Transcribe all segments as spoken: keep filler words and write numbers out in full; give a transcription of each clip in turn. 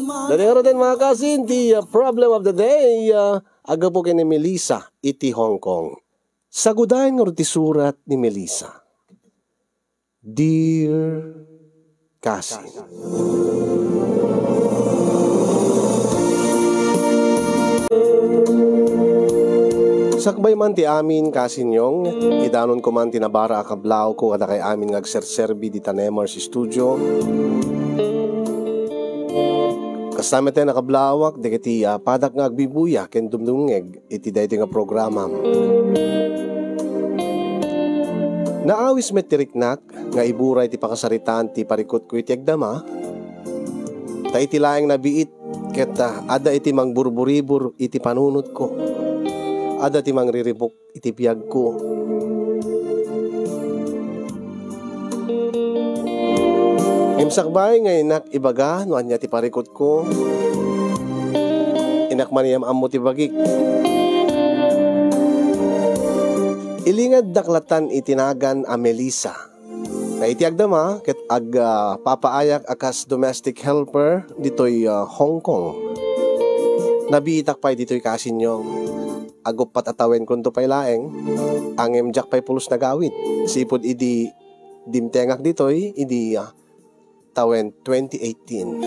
Dayta ngaruden, mga kasin, ti, uh, problem of the day, uh, agapu ken ni Melissa iti Hong Kong. Sagudayen ngarud ti surat ni Melissa. Dear kasin. Sakbay man ti amin, Kasin Yong, idanonko man ti nabara a kablawko kadakay amin nga agserserbi dita Nemers Studio. Kasta met a nakablawak dagiti, ah, padak nga agbibuya ken dumdumngeg iti daytoy nga programam. Naawis met ti riknak nga iburay ti pakasaritaan ti parikutko iti agdama, ta iti laeng nabiit ket, ah, adda iti mangburburibur iti panunotko. Adda ti mangriribuk iti biagko. Ngem sakbay nga innak ibaga no ania ti parikutko, innak man iyam-ammo ti bagik. Ilingaddak latan iti nagan a Melissa. Nga iti agdama, ket ag-, ah, papaayak a kas domestic helper ditoy, ah, Hong Kong. Nabiitak pay ditoy, Kasin Yong. Aguppat a tawenkonto pay laeng, ngem diak pay pulos nagawid. Sipud idi dimtengak ditoy, idi, ah, tawen twenty eighteen.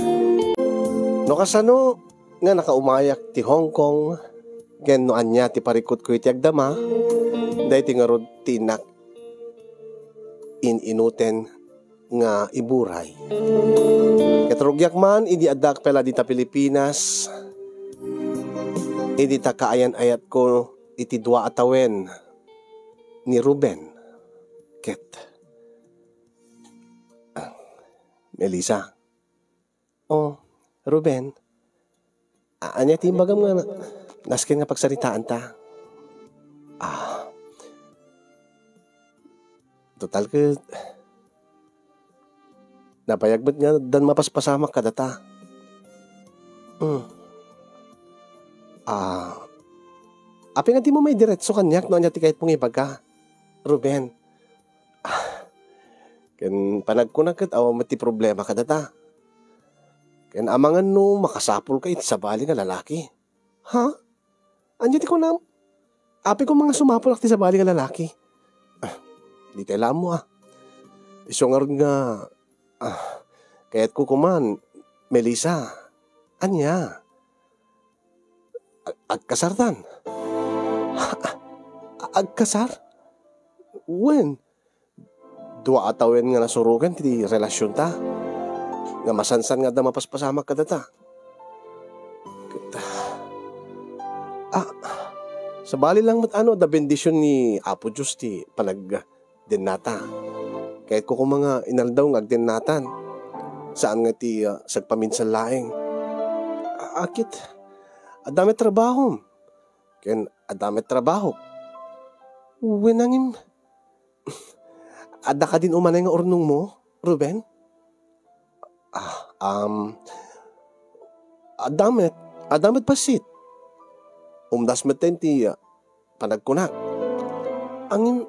No kasano nga nakaumayak ti Hong Kong, ken no ania ti parikutko iti agdama, daytoy ngarud ti innak in-inuten nga iburay. Ket rugiak man idi addak pay la dita Pilipinas, idi ta kaayan-ayatko iti dua a tawen ni Ruben ket, ah, Melissa. Oh, Ruben, a-, ania ti imbagam nga na-, nasken nga pagsaritaanta? Ah, total ket, nabayag met nga addan mapaspasamak kadata. Hmm. Ah, apay nga dimo maidiretso kaniak no ania ti kayatmo nga ibaga, Ruben? Ah, ken panagkunak ket awan met ti problema kadata. Ken amangan no makasapulka iti sabali nga lalaki. Ha? Ania ti kunam? Apay koma nga sumapulak ti sabali nga lalaki? Ah, ditay la ammo, ah. Isu ngarud nga, ah, kayatko koman, Melissa. Ania? Ag-, agkasartan? Agkasar? Wen, dua a tawen nga nasurogan ti relasionta, nga masansan nga adda mapaspasamak kadata. Ket, ah, sabali lang met ano, adda bendision ni Apo Dios ti panagdennata. Kayatko koma nga inaldaw nga agdennatan. Saan nga ti, ah, sagpaminsan laeng. A-, akit, adda met trabahom. Ken adda met trabahok. Wen, ngem, adda kadin umanay nga urnongmo, Ruben? Ah, um, adda met, adda met bassit. Umdas met ti, ah, panagkunak. Ngem,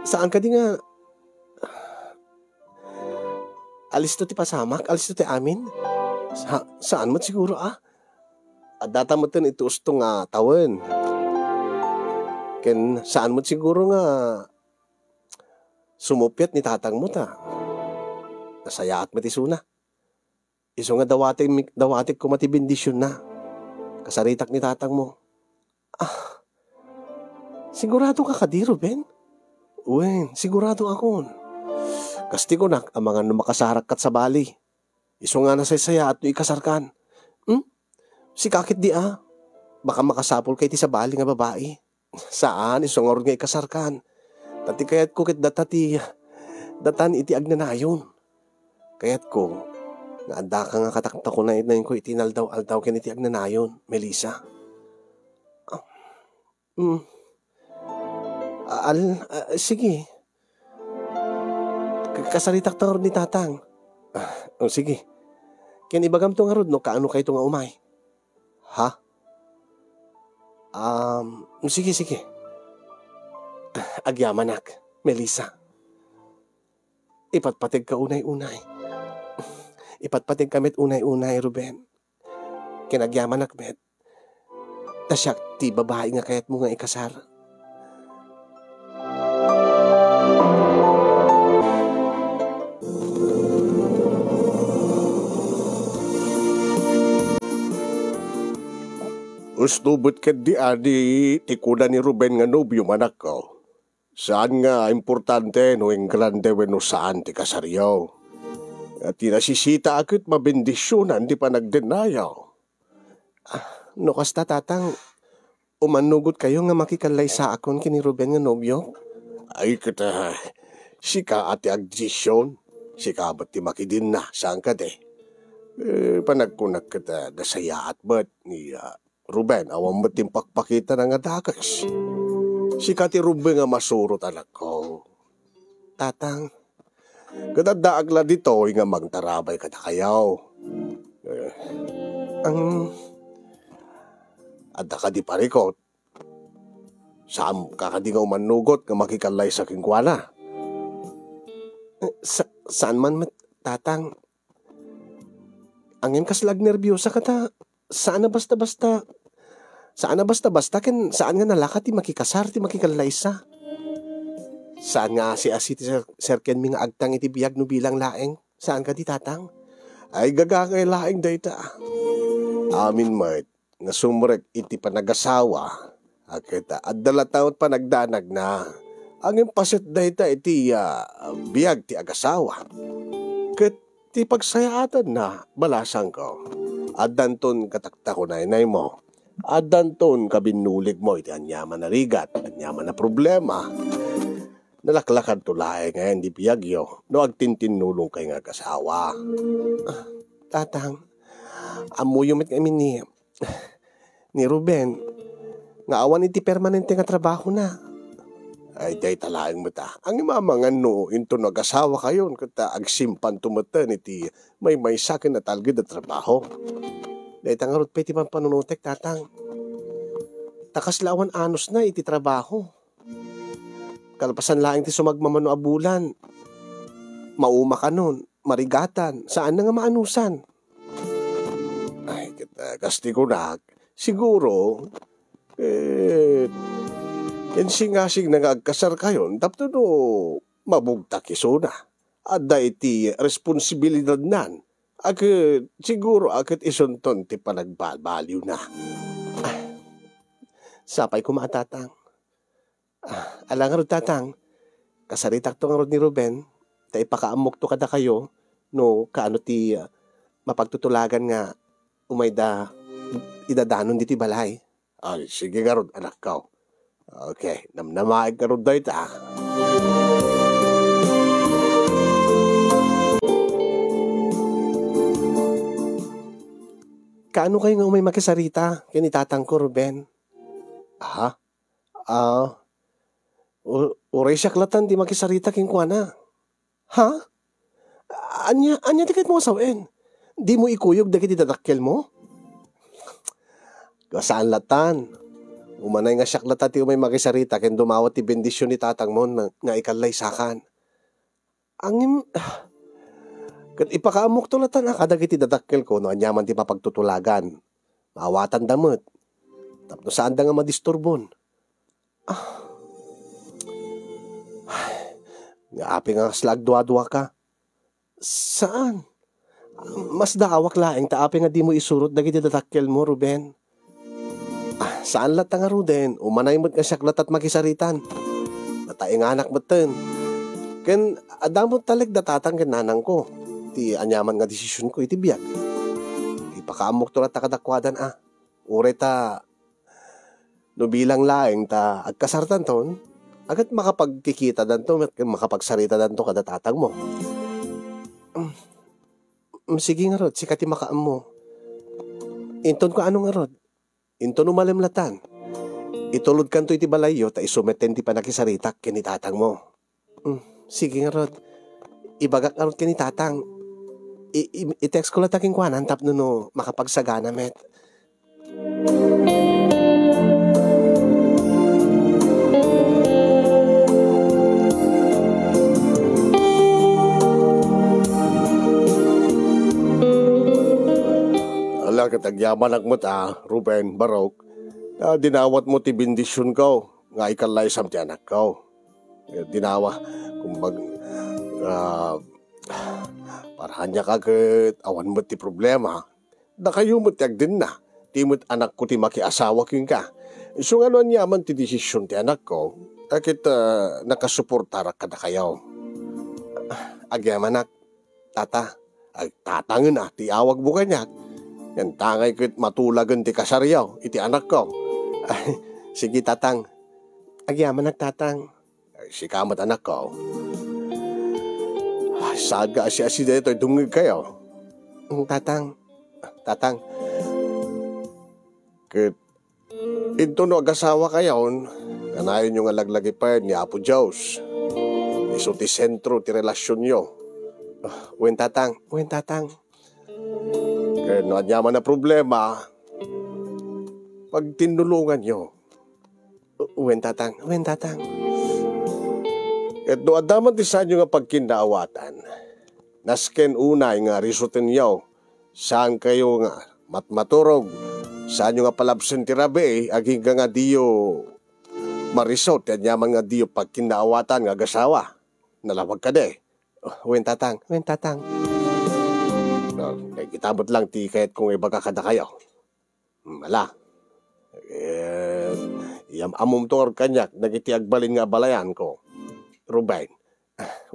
saan kadi nga alisto ti pasamak, alisto ti amin? Sa-, saan met siguro, ah? Addata metten iti usto nga tawen. Ken saan met siguro nga sumuppiat ni tatangmo ta nasayaat met isuna. Isu nga dawatek, dawatek koma ti bendisionna. Kasaritak ni tatangmo. Ah, sigurado ka kadi, Ruben? Wen, sigurado akon. Kas ti kunak, amangan no makasarak kat sabali. Isu nga nasaysayaat no ikasarkan. Hmm? Sika ket di a. Baka makasapulka iti sabali nga babai. Saan, isu ngarud nga ikasarkan. Ta ti kayatko ket data ti, datan iti agnanayon. Kayatko nga addaka nga kataktakunaynayko iti inaldaw-aldaw ken iti agnanayon, Melissa. Ah, mm. Ah, al-, ah, sige. Ka-, kasaritak ta ngarud ni tatang. Ah, o, sige. Ken ibagamto ngarud no kaano kayto nga umay. Ha? Um, sige, sige. Agyamanak, Melissa. Ipatpategka unay-unay. Ipatpategka met unay-unay, Ruben. Ken agyamanak met, ta siak ti babai nga kayatmo nga ikasar. Usto met ketdi adi ti kuna ni Ruben nga nobiom, anakko. Saan nga importante no engrande wenno saan ti kasaryo. Ti nasisita a ket mabendisionan ti panagdennayo. Ah, no kasta, Tatang, umannugotkayo nga makikallaysaakon ken ni Ruben nga nobiok? Ay, ket, ah, sika a ti agdesision. Sika met ti makidenna, saan kadi? Eh, panagkunak ket, ah, nasayaat met ni, ah, Ruben, awan met ti impakpakitana nga dakes. Sika ti Ruben nga masurot, anakko. Tatang. Ket addaak la ditoy nga mangtarabay kadakayo. Eh, ang adda kadi parikot, saan ka kadi nga umannugot nga makikallaysa kenkuana? Eh, sa-, saan man met, Tatang. Ngem kasla agnerbiosaka ta saan a basta-basta, saan a basta-basta ken saan nga nalaka ti makikasar, ti makikallaysa. Saan nga asi-asi ti ser-, serkenmi nga agtang iti biag no bilang laeng. Saan kadi, Tatang? Ay, gagangay laeng dayta. Amin met nga sumrek iti panagasawa, a ket adda latta met panagdanagna. Ngem paset dayta iti, ah, biag ti agasawa. Ket ti pagsayaatanna, balasangko, addanton kataktakunaynaymo. Addanton kabinnuligmo iti aniaman a rigat, aniaman a problema. Nalaklakanto laeng ngayen ti biagyo no agtintinnulongkayo nga agasawa. Ah, Tatang, ammoyo met ngamin ni, ni Ruben nga awan iti permanente nga trabahona. Ay, dayta laeng met, ah. Ngem amangan no inton agasawakayon ket, ah, agsimpanto metten iti maymaysa ken natalged a trabaho. Dayta ngarud pay ti pampanunotek, Tatang. Ta kasla awan anusna iti trabaho. Kalpasan laeng ti sumagmamano a bulan, maumakanon, marigatan, saanna nga maanusan. Ay, ket, ah, kas ti kunak, siguro, eh, insingasingna nga agkasarkayon tapno no mabugtak isuna. Adda iti responsibilidadnan. A ket, siguro, a ket isunton ti panagbalbaliwna. Ah, sapay koma a, Tatang. Ah, ala ngarud, Tatang, kasaritakto ngarud ni Ruben, ta ipakaammokto kadakayo no kaano ti, ah, mapagtutulagan nga umayda idadanon ditoy balay. Ay, sige ngarud, anakko. Okay, namnamaek ngarud dayta. Kaano kayo nga umay makisarita ken ni tatangko, Ruben? Ha? Ah, u-, uray siak latan ti makisarita kenkuana. Ha? Ania, ania ti kayatmo nga sawen? Dimo ikuyog dagiti dadakkelmo? Saan latan. Umanay nga siak latan ti umay makisarita ken dumawat ti bendision ni tatangmo nga, nga ikallaysakan. Ngem, ket ipakaammokto latan a kadagiti dadakkelko no aniaman ti mapagtutulagan. Maawatanda met. Tapno saanda nga madisturbon. Ah. Nga apay nga kasla agduaduaka? Saan. Masdaawak laeng ta apay nga dimo isurot dagiti dadakkelmo, Ruben. Ah, saan latta ngaruden. Umanay met nga siak latta ti makisaritan. Natainganak metten. Ken adda met talek da tatang ken nanangko ti aniaman nga desisionko iti biag. Ipakaammokto latta kadakuadan a. Uray ta no bilang laeng ta agkasartanton, a ket makapagkikitadanto met ken makapagsaritadanto kada tatangmo. Mm, mm, sige ngarud, sika ti makaammo. Inton kaano ngarud? Inton umalem latan, itulodkanto iti balayyo ta isu metten ti pannakisaritak ken ni tatangmo. Mm, sige ngarud. Ibagak ngarud ken ni tatang. I-, i-, i-text ko latta kenkuana tapno no makapagsagana met. Ket agyamanak met a, Ruben, Barok, a dinawatmo ti bendisionko nga ikallaysam ti anakko. Dinawa, kumbag-, ah, para aniaka ket awan met ti problema. Dakayo met ti agdenna. Ti met anakko ti makiasawa kenka. Isu nga no aniaman ti desision ti anakko, a ket, ah, nakasuportarak kadakayo. Agyamanak, tata. Ay, tatangen a, ti awagmo kaniak. Ngem tangay ket matulagen ti kasaryo iti anakko. Ay, sige, tatang. Agyamanak, tatang. Ay, sika met, anakko. Ay, saan nga asi-asi daytoy dumngegkayo? Mm, tatang. Tatang. Ket intono agasawakayon, kanayonyo nga laglagipen ni Apo Dios. Isu ti sentro ti relasionyo. Ah, wen, tatang. Wen, tatang. Ket no aniaman a problema, pagtinnulonganyo. Wen, tatang. Wen, tatang. Ket no adda man ti saanyo nga pagkinnaawatan, nasken unay nga risutenyo, saankayo nga matmaturog, saanyo nga palabsen ti rabii, agingga nga diyo marisut ti aniaman nga diyo pagkinnaawatan nga agasawa. Nalawag kadi? Wen, tatang. Wen, tatang. Ah, ay, kita met lang ti kayatko nga ibaga kadakayo. Hmm, ala. Eh, iyam-ammomto ngarud kaniak dagiti agbalin nga abalayanko, Ruben.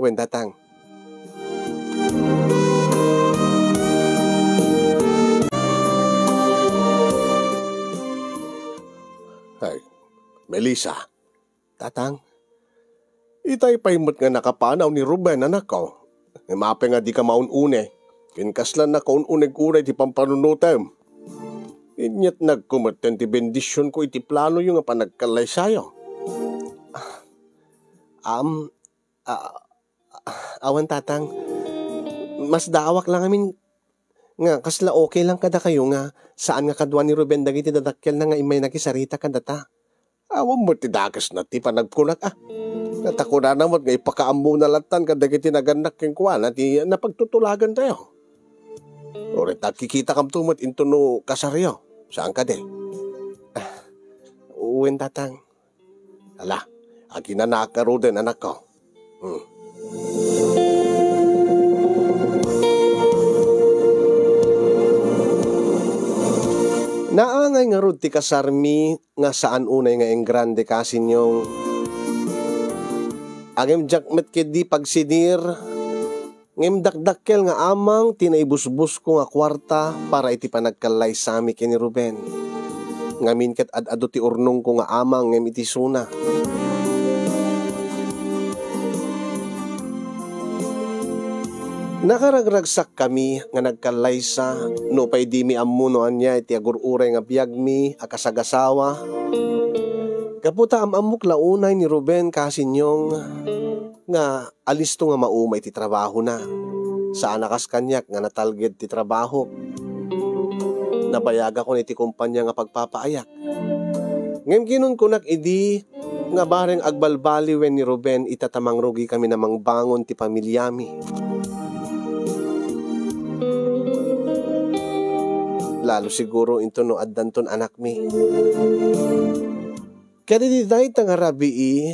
Wen, tatang. Ay, Melissa. Tatang. Itay pay met nga nakapanaw ni Ruben, anakko. Ngem apay nga dika maun-une? Ken kasla nakaun-uneg unay ti pampanunotem. Inyatnagko metten ti bendisionko iti planoyo nga panagkallaysayo. Ah, am, ah, awan, tatang. Masdaawak lang amin nga kasla okay lang kadakayo nga saan nga kadua ni Ruben dagiti dadakkelna nga immay nakisarita kadata. Awan met ti dakesna ti panagkunak, a. Nata kunana met nga ipakaammona lattan kadagiti nagannak kenkuana ti napagtutulagantayo. Uray ta agkikitakamto met intono kasaryo. Saan kadi? Ah, wen, tatang. Ala, aginanaak ngaruden, anakko. Hmm. Naangay ngarud ti kasarmi nga saan unay nga engrande, kasinyong. Ngem diak met ketdi pagsidir, ngem dakdakkel nga amang ti naibusbusko nga kuarta para iti panagkallaysami ken ni Ruben. Ngamin ket ad-adu ti urnongko nga amang ngem iti isuna. Nakaragragsakkami nga nagkallaysa, nupay dimi ammo no ania iti agur-uray nga biagmi a kasagasawa. Gapu ta am-ammok la unay ni Ruben, kasinyong, nga alisto nga mauma iti trabahona. Saan a kas kaniak nga natalged ti trabahok. Nabayagakon iti kompania nga pagpapaayak. Ngem kinunkunak idi nga bareng agbalbaliwen ni Ruben ita ta mangrugikami a mangbangon ti pamiliami. Lalo siguro intono addanton anakmi. Ket iti dayta nga rabii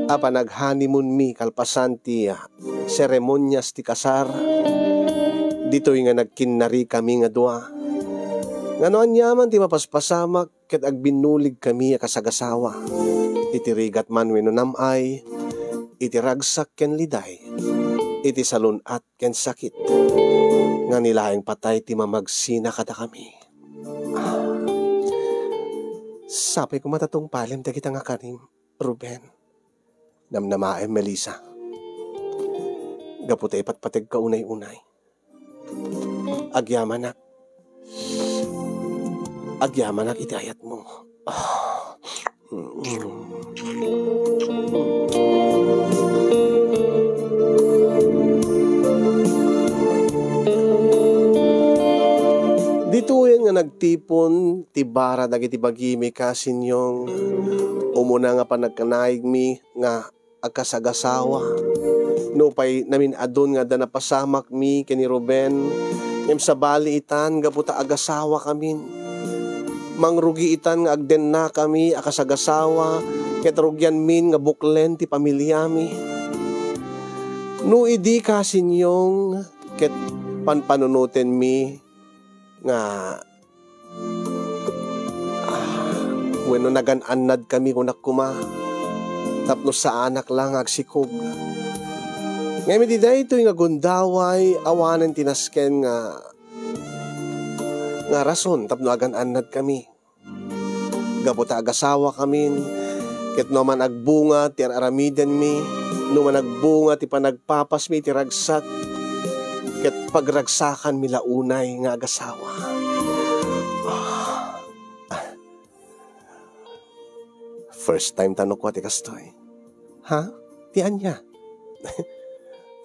a panaghanimunmi kalpasan ti seremonias ti kasar, ditoy nga nagkinnarikami nga dua. Nga no aniaman ti mapaspasamak ket agbinnuligkami a kasagasawa, iti rigat man wenno nam-ay, iti ragsak ken liday, iti salun-at ken sakit, nga ni laeng patay ti mamagsina kadakami. Sapay koma ta tungpalem dagita nga karim, Ruben. Namnamaem, Melissa. Gapu ta ipatpategka unay-unay. Agyamanak. Agyamanak iti ayatmo. Ditoyen nga nagtipon ti bara dagiti bagimi, kasinyong. Umuna nga panagkanaigmi nga agkasagasawa. Nupay namin-adun nga adda napasamakmi ken ni Ruben, Ngem sabali itan, gapu ta agasawakamin. Mangrugi itan nga agdennakami a kasagasawa, ket rugianmin nga buklen ti pamiliami. No idi kasinyong ket panpanunotenmi nga, ah, wenno nagan-annadkami, kunak koma, tapno saanak la nga agsikog. Ngem iti daytoy nga gundaway, awanen ti nasken nga, nga rason tapno agan-annadkami. Gapu ta agasawakamin, ket no man agbunga ti ar-aramidenmi, no man agbunga ti panagpapasmi iti ragsak, ket pagragsakanmi la unay nga agasawa. Ah. First time ta no kua ti kastoy. Ha? Ti ania?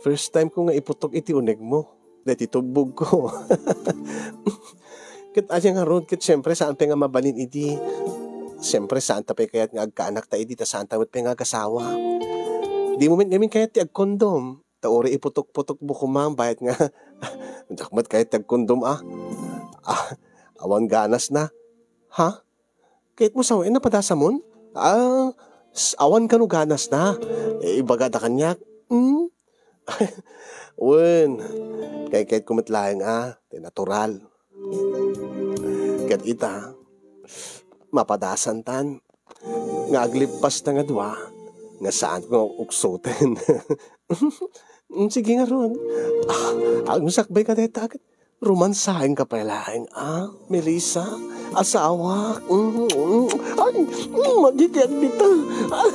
First time ko nga iputok iti unegmo. Daytoy tubbogko. Ket ania ngarud, ket siempre, saan pay nga mabalin idi. Siempre, saan ta pay kayat nga agkaanak ta idi, ta saan ta met pay nga agasawa. Di mo met ngamin kayat ti agkondom. Ta uray iputok-putokmo koma, bayat nga, diak met kayat ti agkondom, ah. Ah, awan ganasna. Ha? Kayatmo sawen a padasamon? Ah, s-, awan kano ganasna. Eh, ibagada kaniak. Hmm? Wen, kaykayatko met laeng a, ti natural. Ket ita, mapadasantan, nga aglippasta nga dua, nga saanko nga uksoten. Mm, sige ngarud. Ah, agsakbay ka dayta, ket romansaenka pay laeng, ah, Melissa, asawak. Mm, mm. Ay, mm, magigiak dita. Ah,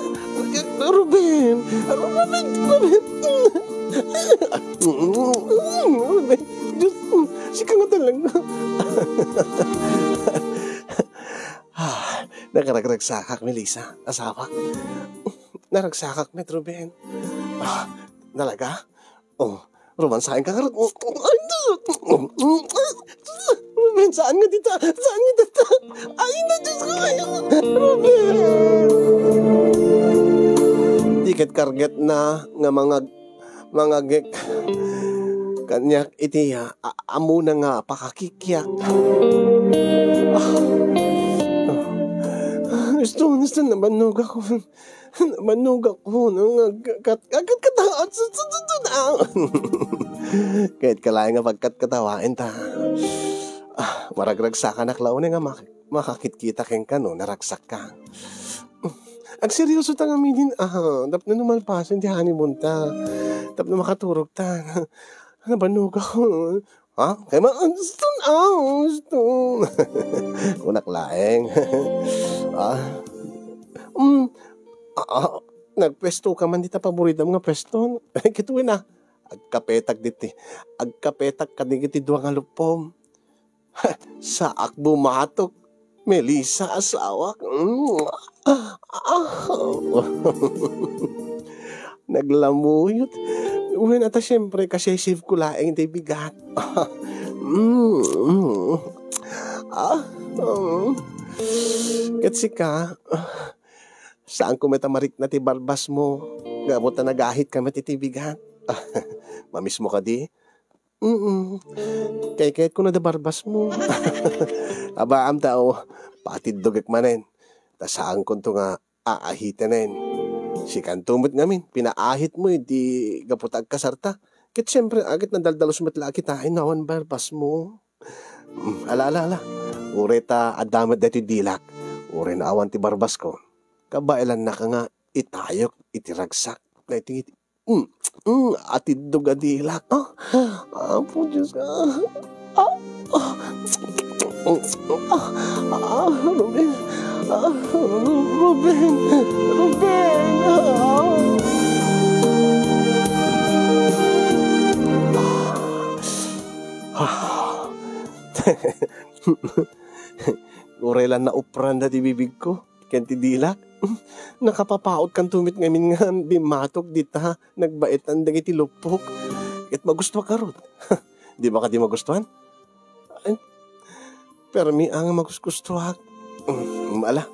Ruben, Ruben, Ruben. Mm, Ruben, Diyos ko, sika nga talaga. Ah, nakaragragsakak, Melissa, asawak. Naragsakak met, Ruben. Ah, talaga? Oh, romansaenka ngarud. Ay, Diyos! Ruben, saan nga dita? Saan nga dita? Ay, na, Diyos ko, ay, Ruben! Di ket kargetna nga mangag-, mangagek kaniak iti, ah, a-, amuna nga pakakikiak. Ah. Gusto, gusto, nabannogak. Nabannogak ko, no, nga kat-, kat-, kat-, kat-, ah, su-, su-, su-, su-, ah. Ket kalaeng nga pagkatkatawaen ta. Ah, maragragsakanak la unay nga mak-, makakitkita kenka no naragsakka. Agseryoso ta ngamin, ah, tapno no malpasen ti honeymoon ta. Tapno makaturog ta. Nabannogak ko. Ha? Kayma, ah, gusto, ah, gusto. Kunak laeng. Ah. Mm. Ah, ah, nagpuesto ka man dita paboridam nga pueston. Ket wen a, agkapetak diti. Agkapetak kadagiti dua nga luppom. Saak bumatok. Melissa, asawak. Mm. Ah. Naglamuyot. Wen, ata, siempre, kasesave ko laeng ti bigat. Mm, mm. Ah, mm. Ket sika, saanko met a marikna ti barbasmo. Gapu ta nagahitka met iti bigat. Mamismo kadi? Mm. Kaykayatko no adda barbasmo. Abaam ta, o, patiddogek manen. Ta saankonto nga aahitenen. Sikanto met ngamin, pinaahitmo idi gapu ta agkasarta. Ket siempre, a, ket nadaldalus met la a kitaen no awan barbasmo. Mm, ala, ala, ala. Uray ta adda met daytoy dilak. Uray no awan ti barbasko. Kabaelannaka nga itayok iti ragsak. Daytoy Mm, mm, atiddog a dilak. Ah, Apo Diyos, ah, ah, ah, ah, ah, Ruben, ah, Ru-, Ruben, Ruben, ah. Ah. Uray la naupran da ti bibigko ken ti dilak. Nakapapautkanto met ngamin nga bimmatok dita nagbaetan dagiti luppok. Ket magustuak ngarud. Di ba kadi magustuan? Ay, permi a nga magusgustuak. Mm, ala.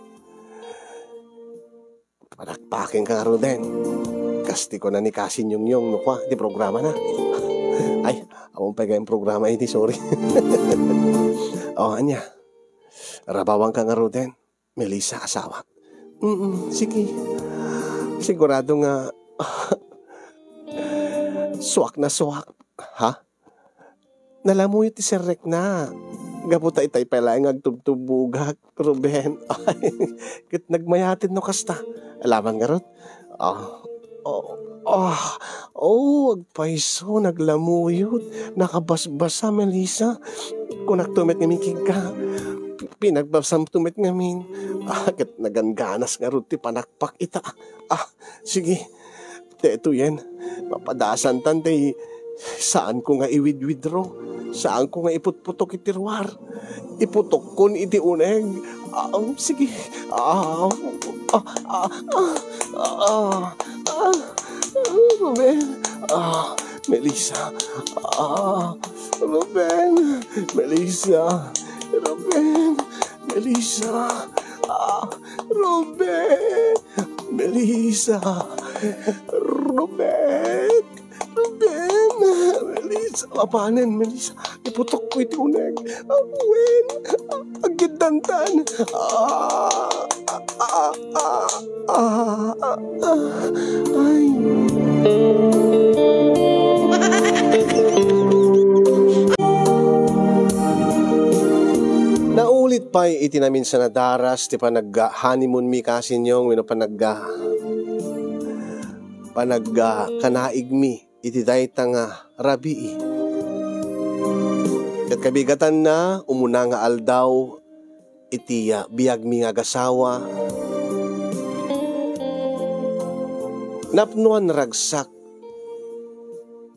Palakpakenka ngaruden. Kas ti kuna ni Kasin Yongyong no kua ti programana. Ay, Awan pay gayam programa idi, sorry. O, ania? Rabawanka ngaruden, Melissa, asawak. Mm, sige. Sigurado nga suak na suak. Ha? Nalamuyot ti serrekna. Gapu ta itay pay laeng nga agtubtubogak, Ruben. Ay, ket nagmayaten no kasta. Alaman ngarud? Ah, oh, ah, oh, agpayso, naglamuyot, nakabasbasa, Melissa. Kunakto met ngamin kenka. Pinagbasam to met ngamin. Ah, ket nagangganas ngarud ti panakpak ita. Ah, sige. Daytoyen, mapadasantan ti saanko nga iwidwidro, saanko nga iputputok iti ruar. Iputokkon iti uneg. Ah, sige. Ah, ah, ah, ah, ah, ah, Ruben. Ah, Melissa. Ah, Ruben. Melissa. Ruben. Melissa. Ah, Ruben. Melissa. Ruben. Ruben. Melissa. Apanen, Melissa. Iputok ko iti uneg. Awen. Agiddantan. Ah, ah, ah, ah, ah, ah. Ay. Naulit pay iti naminsan a daras ti panagga-honeymoon mi, kasinyong, wenno panagga-, panagga-, kanaigmi iti dayta nga rabii. Ket kabigatanna, umuna nga aldaw iti, ah, biagmi nga agasawa, napnoan ragsak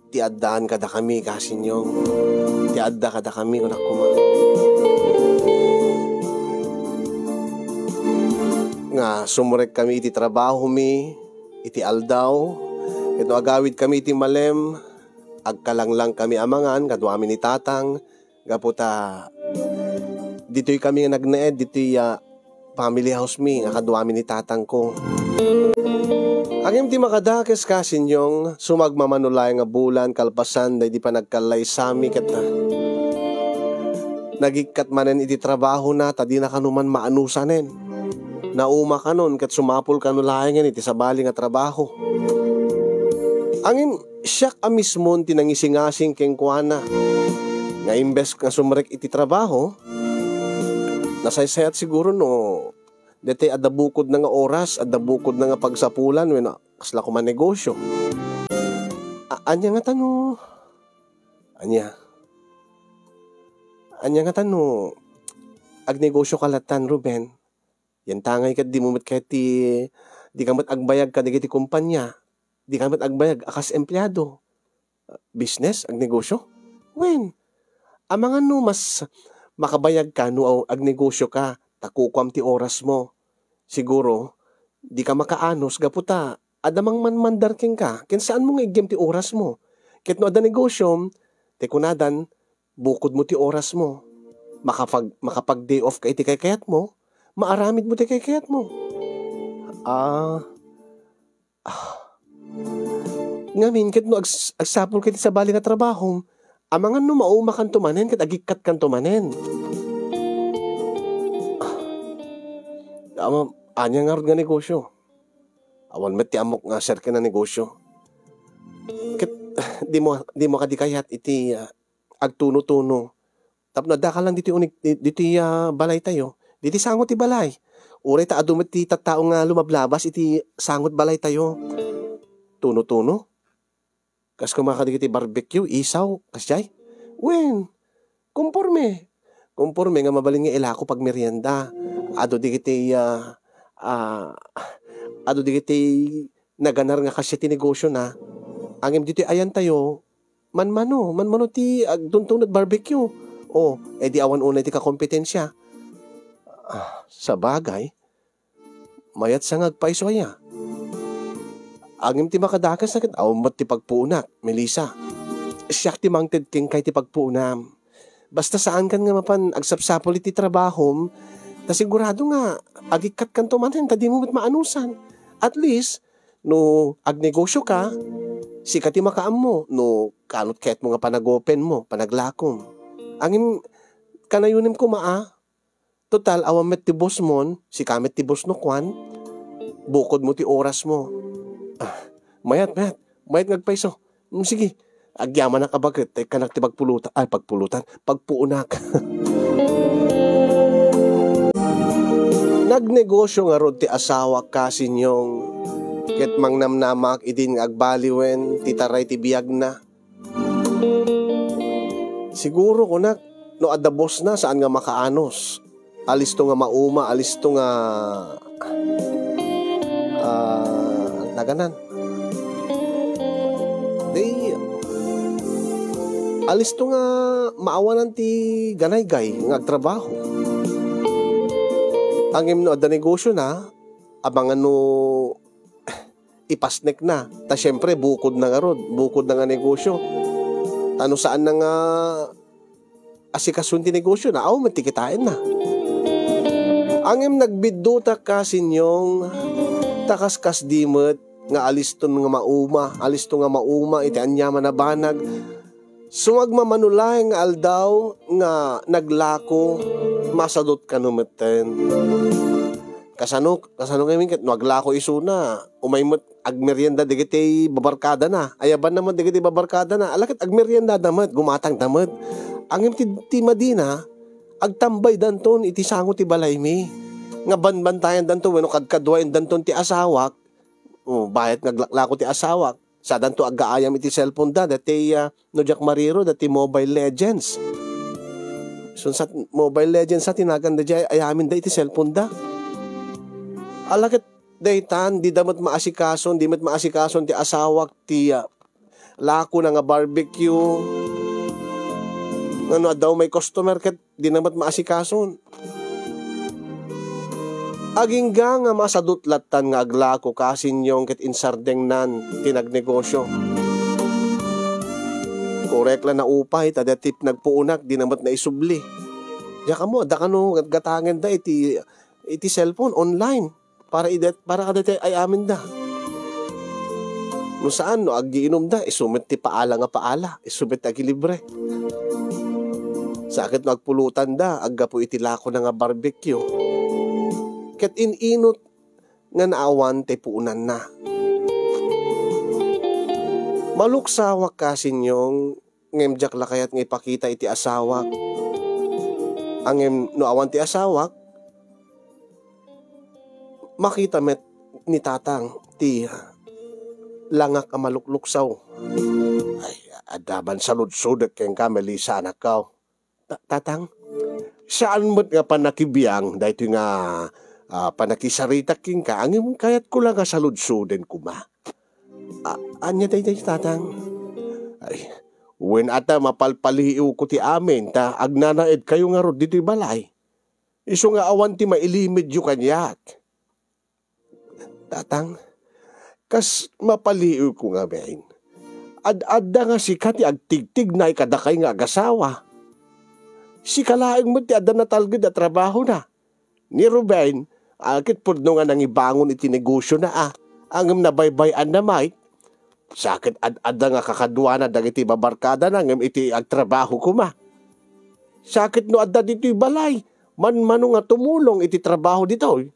ti addaan kadakami, kasinyong, ti adda kadakami, kunak koma. Nga sumrek kami iti trabahomi iti aldaw, ket no agawid kami iti malem, agkalanglang kami a mangan kaduami ni Tatang, gapu ta ditoy kami nga nagnaed ditoy, ah, family house mi nga kaduami ni tatangko. Ngem ti makadakes, kasinyong, sumagmamano laeng nga bulan kalpasan daydi panagkallaysami ket, ah, nagikkat manen iti trabahona ta dina kano man maanusanen. Nauma kanon ket sumapul kano laengen iti sabali nga trabaho. Ngem siak a mismon ti nangisingasing kenkuana nga imbes nga sumrek iti trabaho, nasaysayat siguro no daytoy adda bukodna nga oras, adda bukodna nga pagsapulan wenno kasla koma negosio. A-, ania ngata no, ania? Ania ngata no agnegosioka lattan, Ruben? Yantangay ket dimo met kayat ti, dika met agbayag kadagiti kompania, dika met agbayag a kas empleado. Business, agnegosio? Wen, amangan no mas makabayagka no agnegosio ka, ta kukuam ti oras mo. Siguro, dika makaanus gapu ta adda mangmanmandar kenka, ken saan mo nga igem ti oras mo. Ket no adda negosiom, ti kunadan, bukod mo ti oras mo. Makapag-, makapag-day off ka iti kaykayat mo, maaramid mo ti kaykayat mo. Ah. Ah. Ngamin, ket no ags-, agsapul ka iti sabali nga trabahom, amangan no maumakanto manen ket agikkatkanto manen. Ah. Ama, ania ngarud nga negosyo? Awan met ti ammok nga serken a negosyo. Ket, di mo, di mo kadi kayat iti, ah, agtuno-tuno. Tapno addaka lang ditoy unig-, di-, ditoy, ah, balaytayo. Ditoy sango ti balay. Uray ta adu met ti tattao nga lumablabas iti sango ti balaytayo. Tuno-tuno? Kas koma kadagiti barbecue, isaw, kasdiay? Wen, komporme. Komporme nga mabalin nga ilako pagmerienda. Adu dagiti, ah, ah, adu dagiti naganar nga kasdiay ti negosiona. Ngem ditoy ayantayo, manmano, manmano ti agtuntuno ti barbecue. O, e di awan unay ti kakompetensia. Ah, sabagay, mayat sa nga agpayso aya. Ngem ti makadakes ket awan met ti pagpuonak, Melissa. Siak ti mangted kenka iti pagpuonam. Basta saankan nga mapan agsapsapul iti trabahom, ta sigurado nga agikkatkanto manen ta dimo met maanusan. At least, no agnegosyo ka, Sika ti makaammo no kanut kayatmo nga panagopenmo, panaglakom. Ngem kanayonem koma a, total, awan met ti bossmon, sika met ti boss no kuan, bukodmo ti orasmo. Ah, mayat, mayat. Mayat nga agpayso. Mm, sige. Agyamanak a baket, ta ikkanak ti pagpulutan, ay, pagpulutan, pagpuunak. Nagnegosio ngarud ti asawak, kasinyong, ket mangnamnamak idin nga agbaliwen ti taray ti biagna. Siguro, kunak, no adda bossna, saan nga makaanus. Alisto nga mauma, alisto nga, ah, taganan. Di, alisto nga maawanan ti ganaygay nga agtrabaho. Ngem no adda negosiona, abangan no ipasnekna. Ta siempre, bukodna ngarud, bukodna nga negosio. Ta no saanna nga asikasoen ti negosiona, awan met ti kitaenna. Ngem nagbiddutak, kasinyong, ta kaskasdi met nga aliston nga mauma, alisto nga mauma iti aniaman a banag. Sumagmamano laeng nga aldaw nga naglako, masadut kano metten. Kasano, kasano ngamin ket no aglako isuna, umay met agmerienda dagiti babarkadana. Ayabanna met dagiti babarkadana. Ala ket agmeriendada met, gumatangda met. Ngem ti, ti madina, agtambaydanton iti sango ti balaymi. Nga banbantayandanto wenno kadkaduaendanton ti asawak. O, bayat nga aglaklako ti asawak. Sadanto aggaayam iti cellphone da, dati, ah, no diak mariro, dati Mobile Legends. Sun sa Mobile Legends sa tinagan da diay ayamin da iti cellphone da. Ala ket daytan, di da met maasikason, di met maasikason ti asawak ti, ah, lako na nga barbecue. Ngano adda may customer ket di na met maasikason. Agingga nga masadut lattan nga aglako, kasinyong, ket insardengnan ti nagnegosio. Korek la naupay ta dati nagpuunak di na met naisubli. Diak ammo, adda kano gatgatangenda iti, iti cellphone, online. Para idet-, para kadati ay aminda. No saan, no agiinumda, isu met ti paala nga paala, isu met ti agilibre. Sa ket no agpulotanda, aggapu iti lako na nga barbecue. Ket in-inut nga naawan ti puonanna. Maluksawak, kasinyong, ngem diak la kayat nga ipakita iti asawak. Ngem no awan ti asawak, makita met ni tatang ti langak a malukluksaw. Ay, adda man saludsodek kenka, Melissa, anakko. Ta-, tatang, saan met nga pannakibiang daytoy nga, ah, pannakisaritak kenka, ngem kayatko la nga saludsoden koma. A-, ania daytoy, tatang? Ay, wen ata mapalpaliiwko ti amin, ta agnanaedkayo ngarud ditoy balay. Isu nga awan ti mailimedyo kaniak. Tatang, kas mapaliiwko ngamin, ad-adda nga sika ti agtigtignay kadakay nga agasawa. Sika laeng met ti adda natalged a trabahona. Ni Ruben, a, ket pudno nga nangibangon iti negosiona, a, ngem nabaybay-anna met. Sa ket ad-adda nga kakaduana dagiti babarkadana ngem iti agtrabaho koma. Sa ket no adda ditoy balay, manmano nga tumulong iti trabaho ditoy.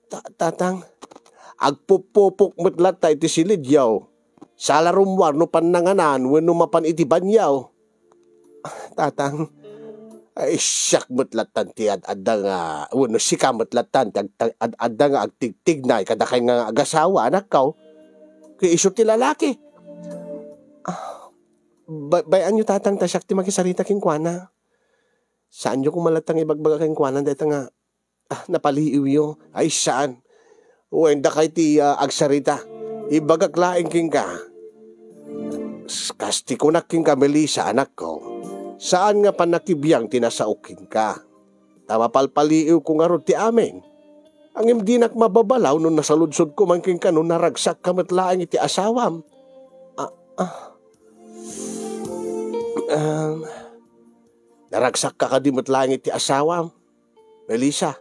Ta-, tatang, agpuppupok met latta iti silidyo. Sala rummuar no pannanganan wenno mapan iti banyo. Tatang, ay, siak met lattan ti ad-adda nga, wenno sika met lattan ti ag-, ad-adda nga agtigtignay kadakay nga agasawa, anakko. Ket isu ti lalaki. Ah, bay-, bay-anyo, tatang, ta siak ti makisarita kenkuana. Saanyo koma latta nga ibagbaga kenkuana dayta nga, ah, napaliiwyo? Ay, saan. Wen, dakay ti, ah, agsarita. Ibagak laeng kenka. S-, kas ti kunak kenka, Melissa, anakko, saan nga pannakibiang ti nasaok kenka. Ta mapalpaliiwko ngarud ti amin. Ngem dinak mababalaw no nasaludsodko man kenka no naragsakka met laeng iti asawam. Ah, ah. Um, Naragsakka kadi met laeng iti asawam, Melissa?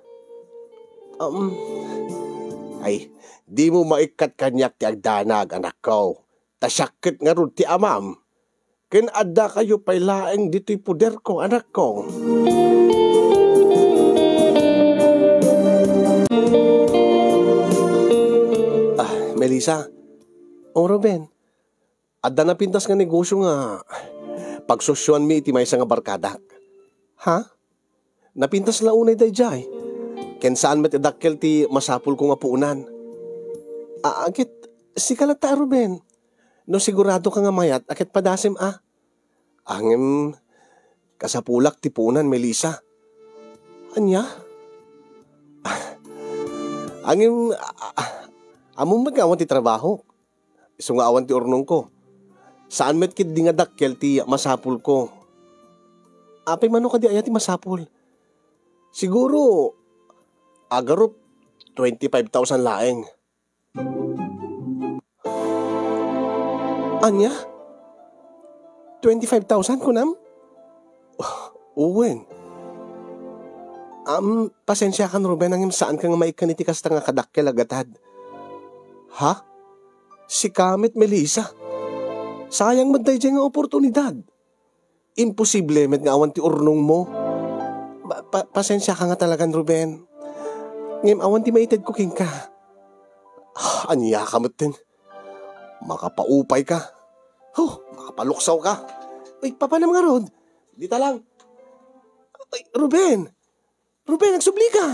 Um, ay, dimo maikkat kaniak ti agdanag, anakko. a siak ket ngarud ti amam. Ken addakayo pay laeng ditoy poderko, anakko. Ah, Melissa. O, Ruben, adda napintas nga negosio nga pagsosioanmi iti maysa nga barkadak. Ha? Napintas la unay daydiay. Ken saan met a dakkel ti masapulko nga puonan. A, ket sika latta, Ruben. No sigurado ka nga mayat a ket padasem a. Ngem kasapulak ti puonan, Melissa. Ania? Ngem, a, a, ammom met nga awan ti trabaho. Isu nga awan ti urnongko. Saan met ketdi nga dakkel ti masapulko. Apay mano kadi aya ti masapul? Siguro, agarup, twenty-five thousand laeng. Ania? Twenty-five thousand, kunam? Uwen. Am, pasensiakan, Ruben, ngem saanka nga maikkan iti kasta nga kadakkel a gatad. Ha? Sika met, Melissa. Sayang met daydiay nga oportunidad. Imposible met nga awan ti urnongmo. Pa-, pa-, pasensiaka nga talagan, Ruben. Ngem awan ti maitedko kenka. Ah, ania ka metten? Makapaupay ka. Huh, makapaluksaw ka. Uy, papanam ngarud? Dita lang. Uy, Ruben! Ruben, agsubli ka!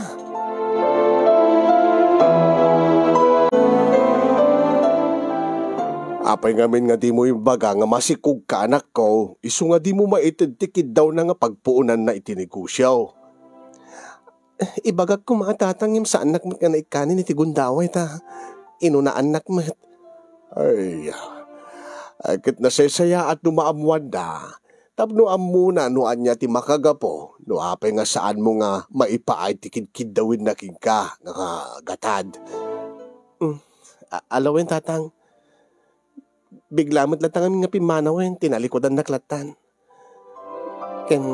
Apay ngamin nga dimo imbaga nga masikog ka, anakko, isu nga dimo maited ti kiddawna nga pagpuonanna iti negosio? Ibagak koma a, Tatang, ngem saannak met nga naikkanen iti gundaway ta inunaannak met. Ay, ay, ket nasaysayaat no maammoanna. Tapno ammona no ania ti makagapu, no apay nga saanmo nga maipaay ti kidkiddawenna kenka nga gatad. Mm, a-, alawen, Tatang. Bigla met latta ngamin nga pimmanawen, tinalikudannak lattan. Ken,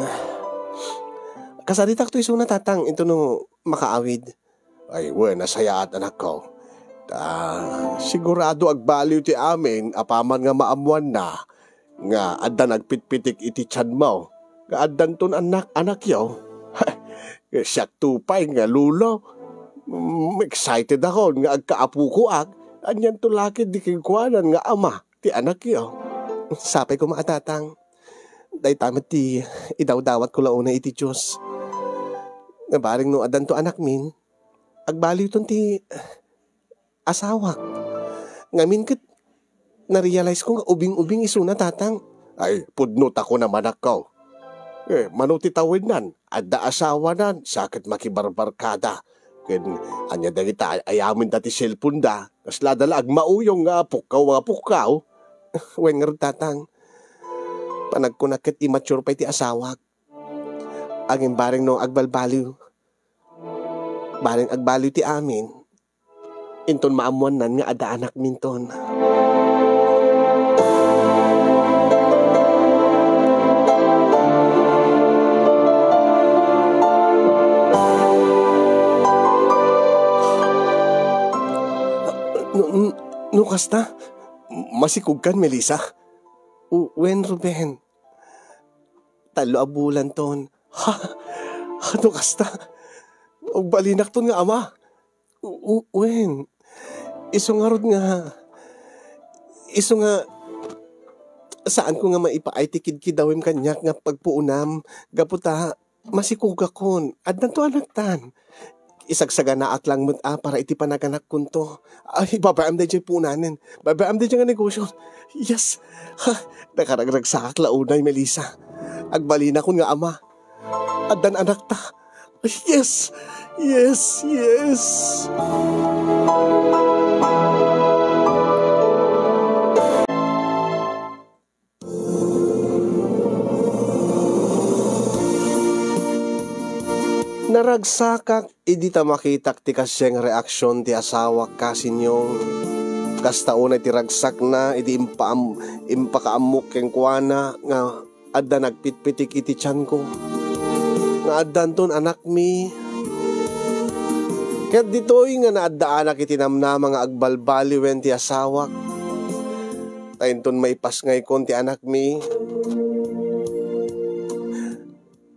kasaritakto isuna, Tatang, intono makaawid. Ay, wen, nasayaat, anakko. Ta, sigurado agbaliw ti amin, apaman nga maammoanna nga adda nagpitpitik iti tianmo, nga addanton annak-anakyo. Siakto pay nga lolo. Mm, excited akon nga agkaapukoak. Anianto la ketdi kenkuanan nga ama ti anakyo. Sapay koma a, Tatang. Dayta met ti idawdawatko la unay iti Dios. Nga bareng no addanto anakmin, agbaliwton ti asawak. Ngamin ket narealize ko nga ubing-ubing isuna, Tatang. Ay, pudno ta kunam, anakko. Eh, mano ti tawennan, adda asawanan, sa ket makibarbarkada. Ken ania dagita ay-, ayamen da ti cellphone da, kasla da la agmauyong nga pukkaw nga pukkaw. Wen ngarud, Tatang, panagkunak ket immature pay ti asawak. Agin bareng no agbalbaliw. Bareng agbaliw ti amin. Inton maammoannan nga adda anakminton. No, no, no kasta, masikogkan, Melissa? U-, wen, Ruben. Tallo a bulanton. Ha? No kasta, agbalinakton nga ama. U-, u-, wen. Isu ngarud nga, isu nga, saanko nga maipaay ti kidkidawem kaniak nga pagpuonam, gapu ta masikogakon. Addanto anaktan. Isagsaganaak lang met a para iti panaganakkonto. Ay, babaem daydiay puonanen. Babaem daydiay nga negosyo. Yes. Ha, nakaragragsakak la unay, Melissa. Agbalinakon nga ama. Addan anakta. Yes! Yes! Yes! Naragsakak idi ta makitak ti kasdiay nga reaksion ti asawak, kasinyong. Kasta unay ti ragsakna idi impaam-, impakaammok kenkuana nga adda nagpitpitik iti tianko, nga addanton anakmi. Ket ditoy nga naaddaanak iti namnama nga agbalbaliwen ti asawak, Ta inton maipasngaykon ti anakmi,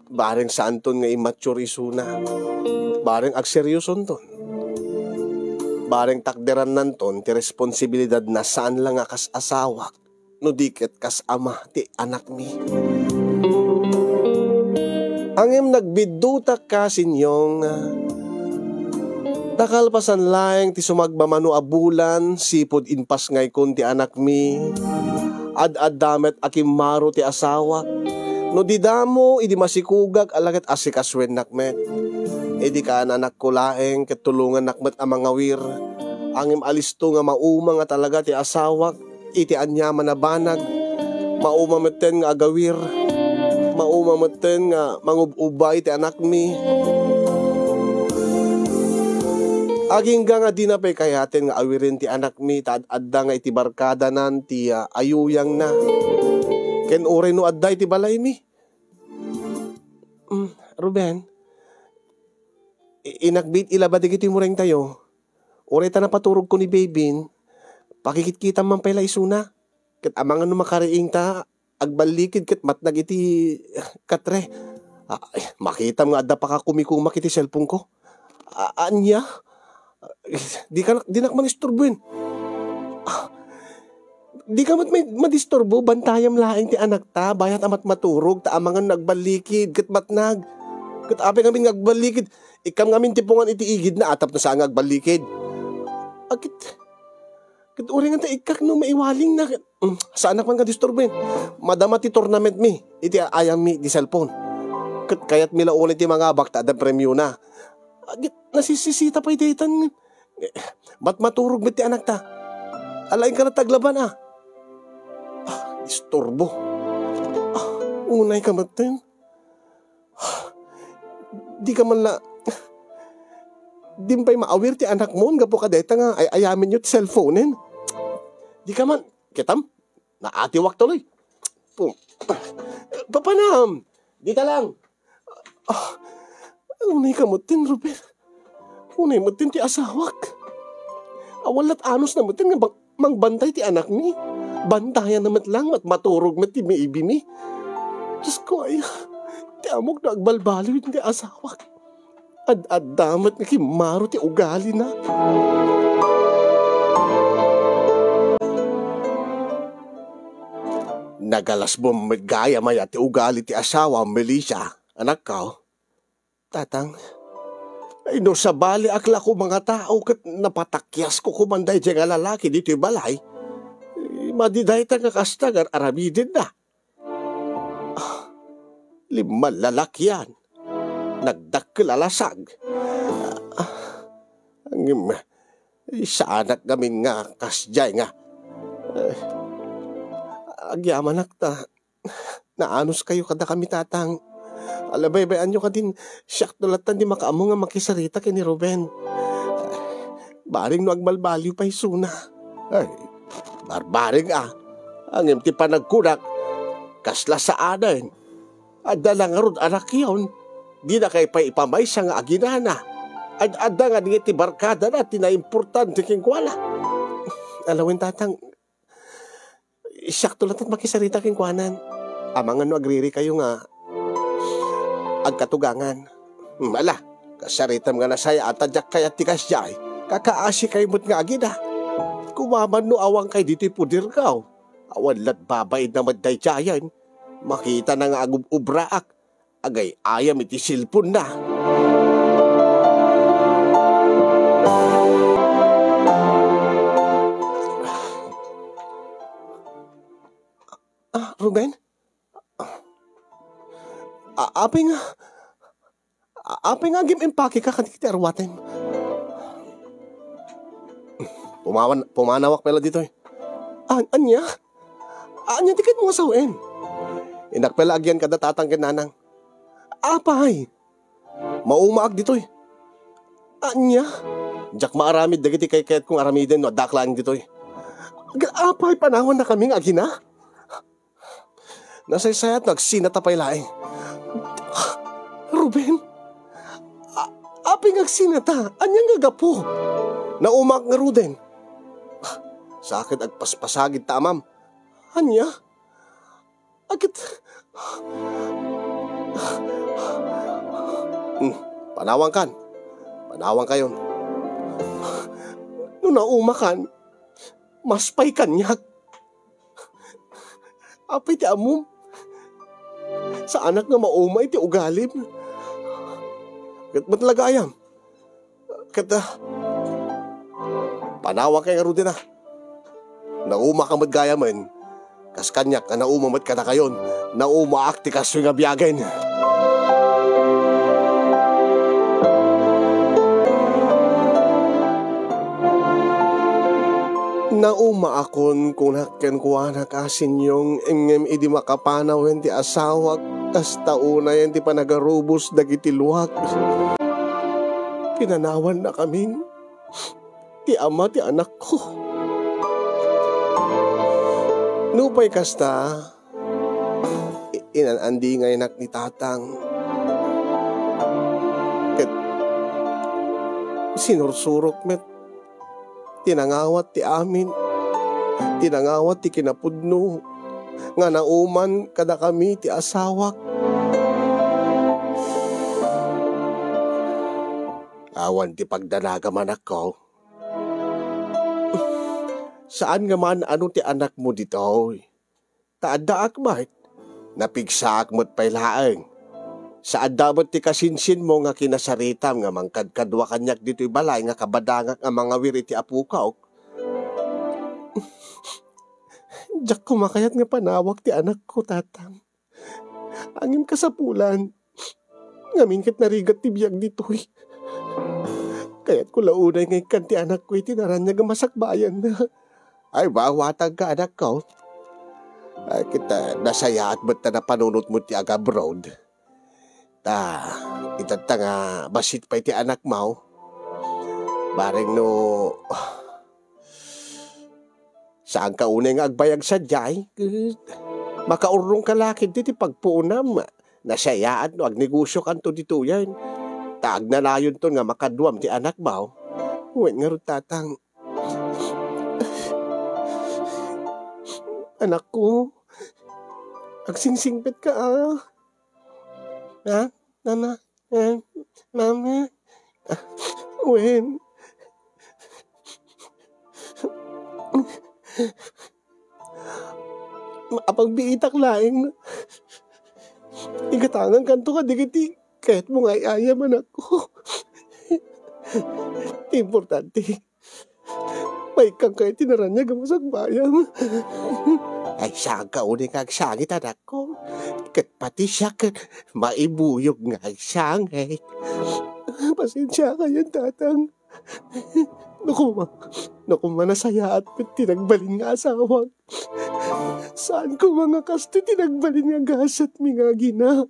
bareng saanton nga immature isuna. Bareng agseryosonton. Bareng takderannanton ti responsibilidad na saan la nga kas asawak, no di ket kas ama ti anakmi. Ngem nagbiddutak ka, Sinyong, ta kalpasan laeng ti sumagmamano a bulan, sipud impasngaykon ti anakmi, ad-adda met a kimmaro ti asawak. No di damo, idi masikugak, ala ket asikasoennak met. Idi kaan anakko laeng, ket tulongannak met a mangawir. Ngem alisto nga mauma nga talaga ti asawak iti aniaman a banag, mauma metten nga agawir, mauma metten nga mangub-ubbay ti anakmi. Agingga nga dina pay kayaten nga awiren ti anakmi, ta ad-adda nga iti barkadanan ti, ah, ayuyangna. Ken uray no adda iti balaymi. Mm, Ruben, i-, inakbit ilaba dagiti murengtayo. Uray ta napaturogko ni Bebin, pakikitkitam man pay la isuna. Ket amangan no makariing ta, agballikid ket matnag iti katre. Ah, ay, makitam nga adda pakakumikumak iti cellphone-ko. Ah, ania? Di ka, dinak mangisturboen. Ah, di ka met may madisturbo, bantayam laeng ti anakta, bayat a matmaturog, ta amangan no agballikid ket matnag. Ket apay ngamin nga agballikid, ikkam ngamin ti pungan iti igidna, a tapno saan nga agballikid. Agit, Ket uray nga ta ikkak no maiwalingna, ket, mm, saanak man nga disturben. Madama ti tournamentmi iti ayammi iti cellphone. Ket kayatmi la unay ti mangabak ta adda premiona. Agit nasisisita pay daytan. Eh, matmaturog met ti anakta. Alaen ka na taglaban, ah. Ah, isturbo. Ah, unay ka met, eh. Di ka man la, di pay maawir ti anakmo, gapu kadayta nga ay-ayamen yo ti cellphone-en. Di ka man, kitam, naatiwak tuloy. Pum-, Papanam, dita lang. Ah, unay ka met din, Ruben. Unay met din ti asawak. Awan lat anus na met din nga bang-, mangbantay ti anakmi. Bantayan na met lang, mat-, maturog met ti maibimi. Diyos ko, ay, ti amok no agbalbaliw ti asawak. Ad-adda met nga kimmaro ti ugalina. Nagalasbon met gayam aya ti ugali ti asawa, Melissa, anakko. Tatang, ay, no sabaliak la koma nga tao ket napatakiasko koman daydiay nga lalaki ditoy balay, eh, madi dayta nga kasta nga ar-aramidenna. Ah, limman lalakian, nagdakkel a lasag. Ah, ngem, eh, saanak ngamin nga kasdiay nga, eh, agyamanak ta Naanuskayo kadakami, Tatang. Alabaybay-anyo kadin, siakto lattan ti makaammo nga makisarita ken ni Ruben. Bareng no agbalbaliw pay isuna. Ay, barbareng a. Ngem ti panagkunak, kasla saanen. Adda la ngarud a lakyon. Dinakay pay ipamaysa nga aginana. Ad-adda nga dagiti barkadana ti naimportante kenkuana. Alawen, Tatang, Siakto latta makisarita kenkuana. Amangan no agririkayo nga agkatugangan. Hmm, ala, kasaritam nga nasayaat ta diak kayat ti kasdiay. Kakaasikayo met nga agina. Kumaman no awankay ditoy puderko. Awan lat babain na met daydiayen. Makitana nga agub-ubraak. Agay-ayam iti cellphone-na. Ah, Ruben? A-, apay nga, a-, apay nga agim-impake ka kadagiti aruatem? Pumawan-, pumanawak pay la ditoy. An-, ania? Ania ti kayatmo nga sawen? Innak pay la agyan kada tatang ken nanang. Apay? Maumaak ditoy. Ania? Diak maaramid dagiti kaykayatko nga aramiden no addaak laeng ditoy. Apay, panawannakami nga agina? Nasaysayat no agsinata pay laeng. Ruben? A-, apay nga agsinata? Ania nga gapu? Naumaak ngaruden. Sakit agpaspasagid ta amam. Ania? Agit... Hmm, panawankan. Panawankayon. No naumakan, maspay kaniak. Apay ti ammom? Saanak nga mauma iti ugalim. Ket met la gayam. Ket, ah, panawanka ngaruden a. Nauma ka met gayamen. Kas kaniak a nauma met kadakayon, naumaak ti kastoy nga biagen. Naumaakon, kunak kenkuana, kasinyong, ngem idi makapanawen ti asawak, kasta unayen ti panagarubos dagiti luak. Pinanawannakamin ti ama ti anakko. Nupay kasta, i-, inan-andingaynak ni tatang. Ket sinursurok met ti nangawat ti amin, ti nangawat ti kinapudno, nga nauman kadakami ti asawak. Awan ti pagdanagam, anakko. Saan nga maan-ano ti anakmo ditoy. Ta addaak met, napigsaak met pay laeng. Sa adda met ti kasinsinmo nga kinasaritam nga mangkadkadua kaniak ditoy balay nga kabadangak nga mangawir iti apokok. Diak koma kayat nga panawak ti anakko, tatang. Ngem kasapulan, ngamin ket narigat ti biag ditoy. Kayatko la unay nga ikkan ti anakko iti naraniag a masakbayanna. Ay, maawatangka, anakko. Ay, ket nasayaat met ta napanunotmo ti agabroad. Ta, itatta nga bassit pay ti anakmo. Bareng no, saanka unay nga agbayag sadiay, ket makaurrongka la ketdi ti pagpuonam. Nasayaat no agnegosiokanto ditoyen. Ta agnanayonton nga makaduam ti anakmo. Wen ngarud, tatang. Anakko, agsingsingpetka a. Ha? Mama? Eh, Mama? Wen. Apagbiitak laeng. Igatangankanto kadagiti kayatmo nga ay-ayam, anakko. Ti importante, maikkanka iti naraniag a masakbayam. Ay, saanka unay nga agsangit, anakko. Ket pati siak, ket maibuyog nga agsangit. Pasensiakayon, tatang. No koma, no koma nasayaat met ti nagbalin nga asawak. Saan koma nga kastoy ti nagbalin nga gasatmi nga agina.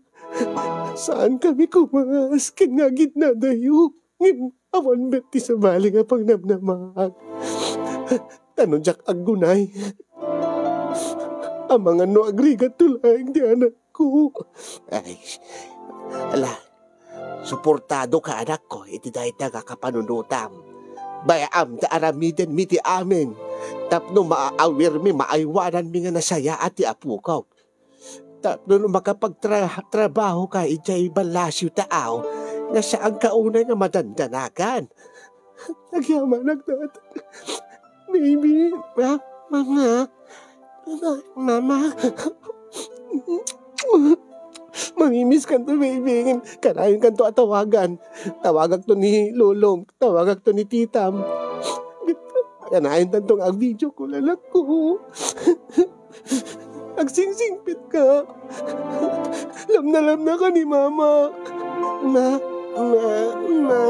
Saankami koma nga asken nga aginnadayo. Ngem awan met ti sabali nga pangnamnamaak. Ta no diak aggunay, amangan no agrigatto laeng ti anakko. Ay, ala, suportadoka, anakko, iti dayta nga kapanunotam. Bay-am ta aramidenmi ti amin tapno maawirmi, maaywananmi nga nasayaat ti apokok. Tapno no makapagtra-, trabahoka idiay ballasiw ta aw, nga saanka unay nga madandanagan. Agyamanak, tatang. Baby, ma-, mama, mama, mama. Mamimiss kanto, baby. Kanayonkanto a tawagan. Tawagakto ni lolom, tawagakto ni titam. Kanayontanto nga ag-video call, anakko. Agsingsingpetka. Lamnalamnaka ni Mama. Ma, ma, ma.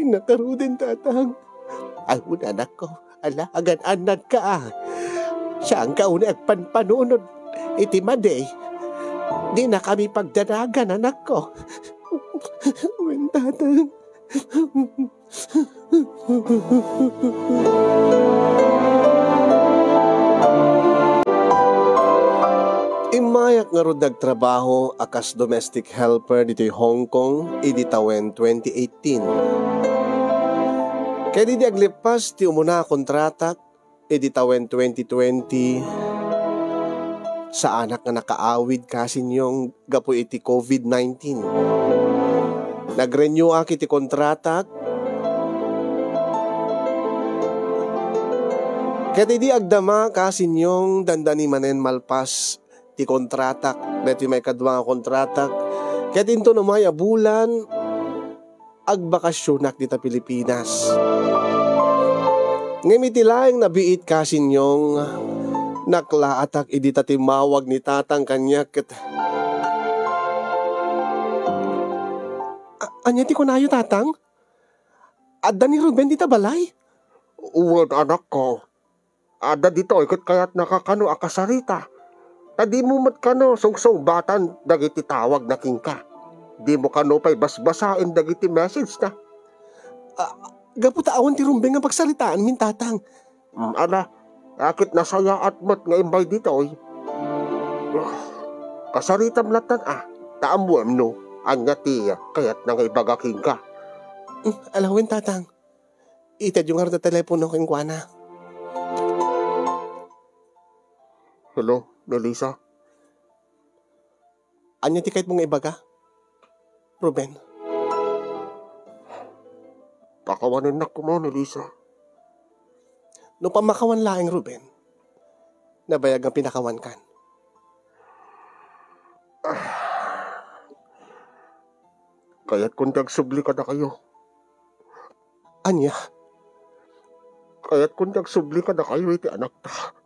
Nakaruden, tatang. Ay, una, anakko. Ala, agan-annadka a. Saanka unay agpanpanunot iti madi. Dinakami pagdanagan, anakko. Wen, tatang. Immayak ngarud nagtrabaho a kas domestic helper ditoy Hong Kong idi tawen twenty eighteen. Ket idi aglippas ti umuna a kontratak, idi tawen twenty twenty, saanak nga nakaawid, Kasinyong, gapu iti covid nineteen. Nag-renew-ak iti kontratak. Ket idi agdama, Kasinyong, dandani manen malpas ti kontratak, daytoy maikadua nga kontratak. Ket inton umay a bulan, agbakasionak dita Pilipinas. Ngem iti laeng nabiit, Kasinyong, naklaatak idi ta timmawag ni Tatang kaniak ket, "A-, ania ti kunayo, Tatang? Adda ni Ruben dita balay?" "Wen, anakko. Adda ditoy ket kayatnaka kano a kasarita. Ta dimo met kano sungsungbatan dagiti tawagna kenka. Dimo kano pay basbasaen dagiti message na." "Ah, gapu ta awan ti rumbeng nga pagsaritaanmin, Tatang." "Mm, ala, a ket nasayaat met nga immay ditoy. Kasaritam latta, a, ta ammoem no ania ti kayatna nga ibaga kenka." "Mm, ala wen, Tatang. Itedyo ngarud a telepono kenkuana." "Hello, Melissa?" "Ania ti kayatmo nga ibaga, Ruben?" "Pakawanennak koma, Melissa." "No pammakawan laeng, Ruben, nabayag nga pinakawankan." "Kayatkon ti agsubli kadakayo." "Ania?" "Kayatkon ti agsubli kadakayo iti anakta.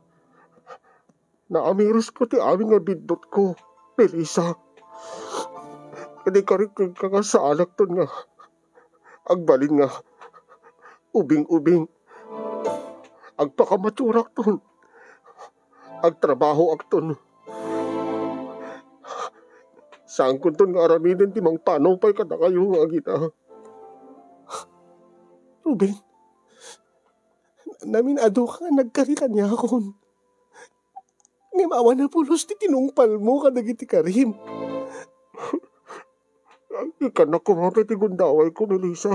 Naamirusko ti amin nga biddutko, Melissa. Ket ikarik kenka nga saanakton nga agbalin nga ubing-ubing. Agpakamaturakton. Agtrabahoakton. Saankonton nga aramiden ti mangpanupay kadakayo nga agina." "Ruben, namin-adoka nga nagkari kaniakon. Ngem awan a pulos ti tinungpalmo kadagiti karim." "Ikkannak koma pay ti gundawayko, Melissa.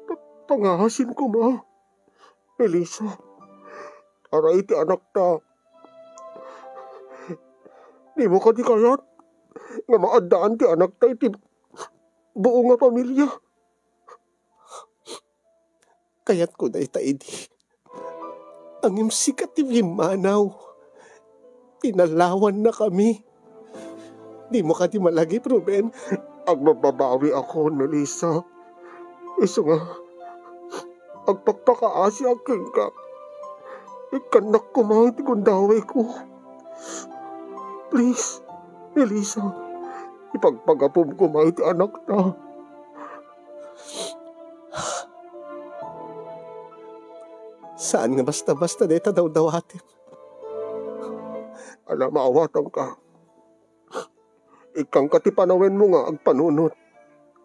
Pa-, pangaasim koma, Melissa. Para iti anakta. Dimo kadi kayat nga maaddaan ti anakta iti buo nga pamilia?" "Kayatko dayta idi. Ngem sika ti pimmanaw. Tinallawannakami. Dimo kadi malagip, Ruben?" "Agbababawiakon, Melissa. Isu nga, agpakpakaasiak kenka. Ikkannak koma iti gundawayko. Please, Melissa, ipagpagapum koma iti anakta." "Saan nga basta-basta dayta dawdawatem." "Ala, maawatanka. Ikkanka ti panawenmo nga agpanunot,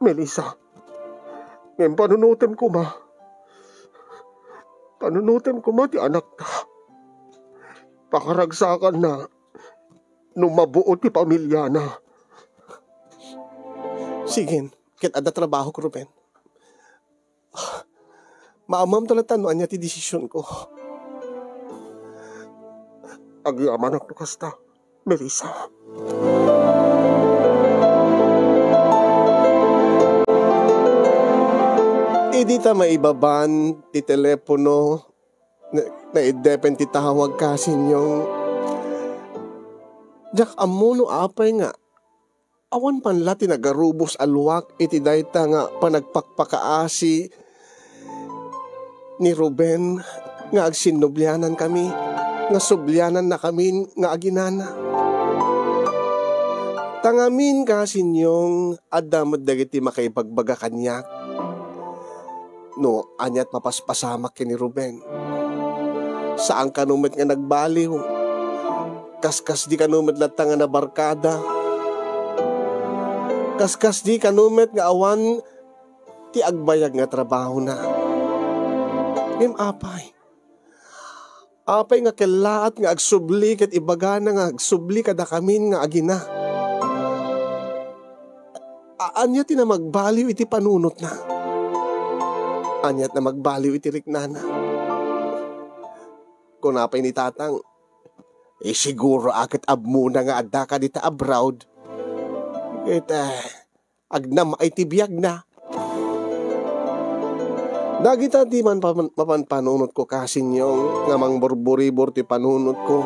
Melissa. Ngem panunotem koma. Panunotem koma ti anakta. Pakaragsakanna no mabuo ti pamiliana." "Sige, ket adda trabahok, Ruben. Maammoamto latta no ania ti desisionko." "Agyamanak no kasta, Melissa." Idi ta maibaban ti telepono, na-, naiddepen ti tawag, Kasinyong. Diak ammo no apay nga awan man la ti nagarubos a luak iti dayta nga panagpakpakaasi ni Ruben nga agsinnublianankami, nga sublianannakamin nga aginana. Ta ngamin, Kasinyong, adda met dagiti makaibagbaga kaniak no aniat mapaspasamak ken ni Ruben. Saan kano met nga nagbaliw. Kaskasdi kano met latta nga nabarkada. Kaskasdi kano met nga awan ti agbayag nga trabahona. Ngem apay, apay nga kellaat nga agsubli ket ibagana nga agsubli kadakamin nga agina? A-, ania ti namagbaliw iti panunotna? Ania ti namagbaliw iti riknana? Kuna pay ni Tatang, "Eh, siguro a ket ammona nga addaka dita abroad. Ket, eh, agnam-ay ti biagna." Dagita ti man-, mapan-, mapanpanunotko, Kasinyong, nga mangburburibor ti panunotko.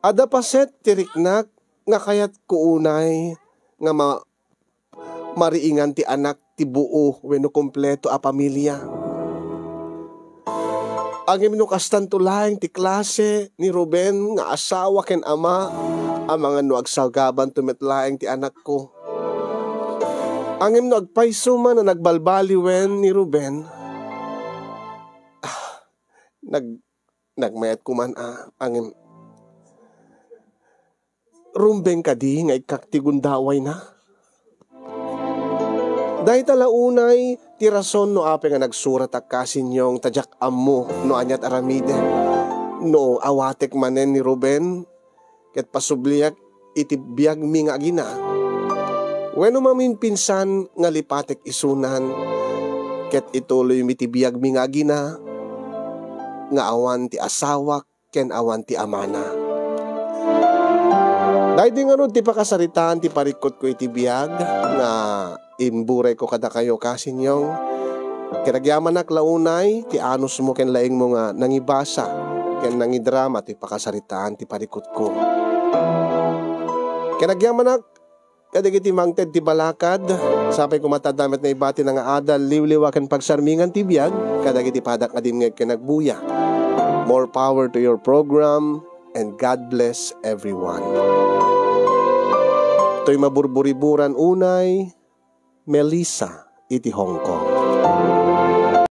Adda paset ti riknak nga kayatko unay nga ma-, mariingan ti anak ti buo wenno kompleto a pamilia. Ngem no kastanto laeng ti klase ni Ruben nga asawa ken ama, amangan no agsagabanto met laeng ti anakko. Ngem no agpayso man a nagbalbaliwen ni Ruben, ah, nag-, nagmayat ko man a, ngem rumbeng kadi nga ikkak ti gundawayna? Dayta la unay ti rason no apay nga nagsuratak, Kasinyong, ta diak ammo no aniat aramiden. No awatek manen ni Ruben, ket pasubliak iti biagmi nga agina, wenno mamimpinsan nga lipatek isunan, ket ituloymi ti biagmi nga agina, nga awan ti asawak ken awan ti amana. Daydi ngarud ti pakasaritaan ti parikkutko iti biag nga imburayko kadakayo, Kasinyong. Ket agyamanak la unay ti anusmo ken laingmo nga nangibasa ken nangidrama ti pakasaritaan ti parikkutko. Ken agyamanak kadagiti mangted ti balakad, sapay koma ta adda met naibati nga adal, liwliwa ken pagsarmingan ti biag kadagiti padak nga dimngeg ken agbuya. More power to your program, and God bless everyone. Toy maburburiburan unay, Melissa iti Hong Kong.